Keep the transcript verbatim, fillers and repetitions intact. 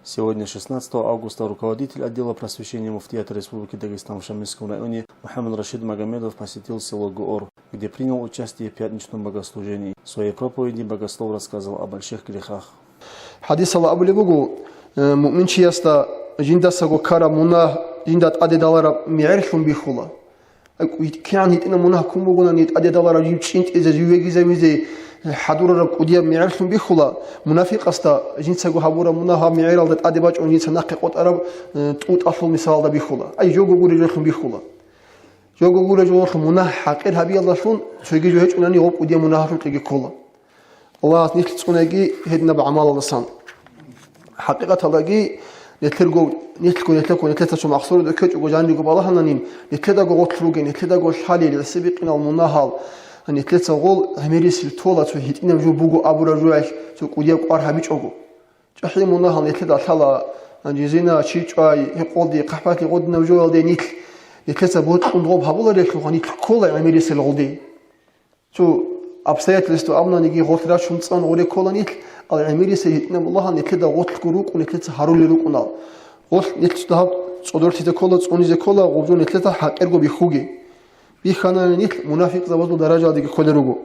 Сегодня, шестнадцатого августа, руководитель отдела просвещения муфтията Республики Дагестан в Шамильском районе Мухаммад Рашид Магомедов посетил село Гоор, где принял участие в пятничном богослужении. В своей проповеди богослов рассказал о больших грехах. ХӀадисалда абулеб буго, э, муъминчиясда жиндасаго ккараб мунагь жинда тӀаде далараб мегӀерлъун бихьула. КигӀан гьитӀинаб мунагь ккун бугони, тӀаде далараб жив чӀинтӀизе, жив вегизавизе хӀадурараб кӀудияб мегӀерлъун бихьула, мунафикъасда жинцаго гьабураб мунагь гьаб мегӀералда тӀаде бачӀун жинца нахъе къотӀараб, э, тӀутӀалъул мисалалда бихьула. Ай, жого гуреб жолъун бихьула. Жого гуреб жолъун мунагь хӀакъир гьабиялдалъун цоги жо гьечӀони, гъоб кӀудияб мунагьалъулъеги ккола. Аллагьас нилъ цӀунаги гьединаб гӀамалалдасан. ХӀакъикъаталдаги, нилъерго, нилъго, нилъерго, нилъеца цо махсураде ккечӀого жаниго балагьананин, нилъедаго гъорлъ ругел, нилъедаго лъалел гӀисибикъинал мунагьал, нилъеца гъол гӀемерисел тола цо гьитӀинаб жо буго абураб жоялъ цо кӀудияб кӀвар гьабичӀого. ЧӀахӀи мунагьал нилъеда лъала, жезина, чи чӀвай, гьекъолде, хъахӀбалъи гъодинаб жоялде нилъ, нилъеца бокьун гъоб гьабуларелъулха нилъ ккола гӀемерисел гъолде. Цо обстоятельство абунаниги гъорлъ рачун цӀан гъоре ккола нилъ, ал гӀемерисел гьитӀинаб Аллагьал нилъеда гъорлъго рукӀун, нилъеца гьарулел рукӀунал. Гъорлъ нилъ цо дагьаб цӀодорлъизе ккола, цӀунизе ккола, гъоб жо нилъеда хӀакъирго бихьуге. Бихьанани нилъ мунафикъзабазул даражаялдеги кколел руго.